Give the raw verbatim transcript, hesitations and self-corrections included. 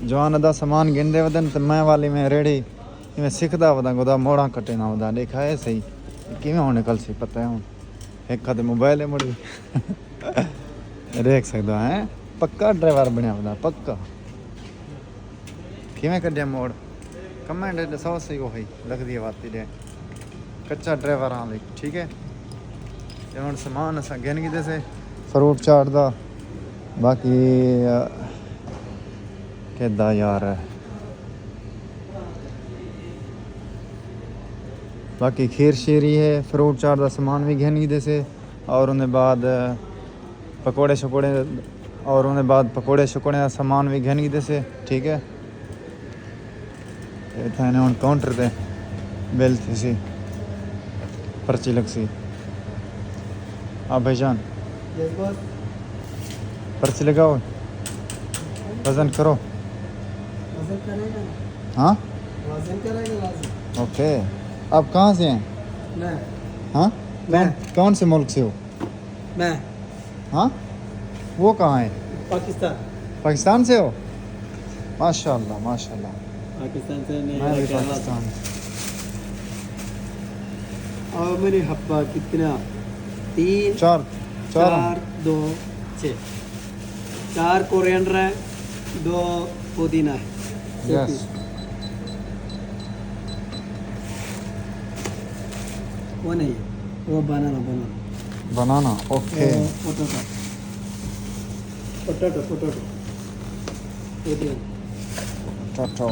جوان ادا سامان گھندے ودن تے میں والی میں ریڑھی ایویں سکھدا ودا گدا موڑاں کٹیندا ودا۔ ݙیکھا ہے صحیح کیویں ہݨ نکل سی پتہ ہے ہݨ۔ ہک ہتھ موبائل ہے مڑی۔ ݙیکھ سڳدا ہیں، پکا ڈرائیور بݨیا ودا، پکا۔ کیویں کڈھیا موڑ؟ کمنٹ ݙساؤ صحیح، وہی لڳدی ہے واتی ݙے۔ کچا ڈرائیور ہاں لکھ، ٹھیک ہے۔ تے ہݨ سامان اساں گھن گھدے سے فروٹ چاٹ دا۔ باقی، آ، کدا یار، باقی کھیر شیر ہی ہے، فروٹ چاٹ دا سامان وی گھن گھدے سے، اور اوندے بعد پکوڑے شکوڑے، اور اوندے بعد پکوڑے شکوڑے دا سامان وی گھن گھدے سے، ٹھیک ہے۔ اتھاں انہیں ہݨ کاؤنٹر تے بل تھیسی، پرچی لڳسی۔ ہاں بھائی جان، یس باس۔ پرچی لڳاؤ، وزن کرو۔ وزن کرے گا نا۔ ہاں؟ وزن کرے گا لازم۔ اوکے۔ آپ کہاں سے ہیں؟ میں۔ ہاں؟ میں۔ کون، کون سے ملک سے ہو؟ میں۔ ہاں؟ وہ کہاں ہے؟ پاکستان۔ پاکستان سے ہو؟ ماشاء اللہ، ماشاء اللہ۔ پاکستان سے نہیں، میں بھی کیرلا سے۔ پاکستان۔ اور میری حبہ کتنا؟ تین، چار، چار۔ چار، دو، چھ۔ چار کورینڈر ہے، دو پودینہ ہے۔ یس۔ وہ نہیں، وہ بنانا، بنانا۔ بنانا، اوکے۔ وہ پوٹیٹو۔ پوٹیٹو، پوٹیٹو۔ پوٹیٹو۔ پوٹیٹو۔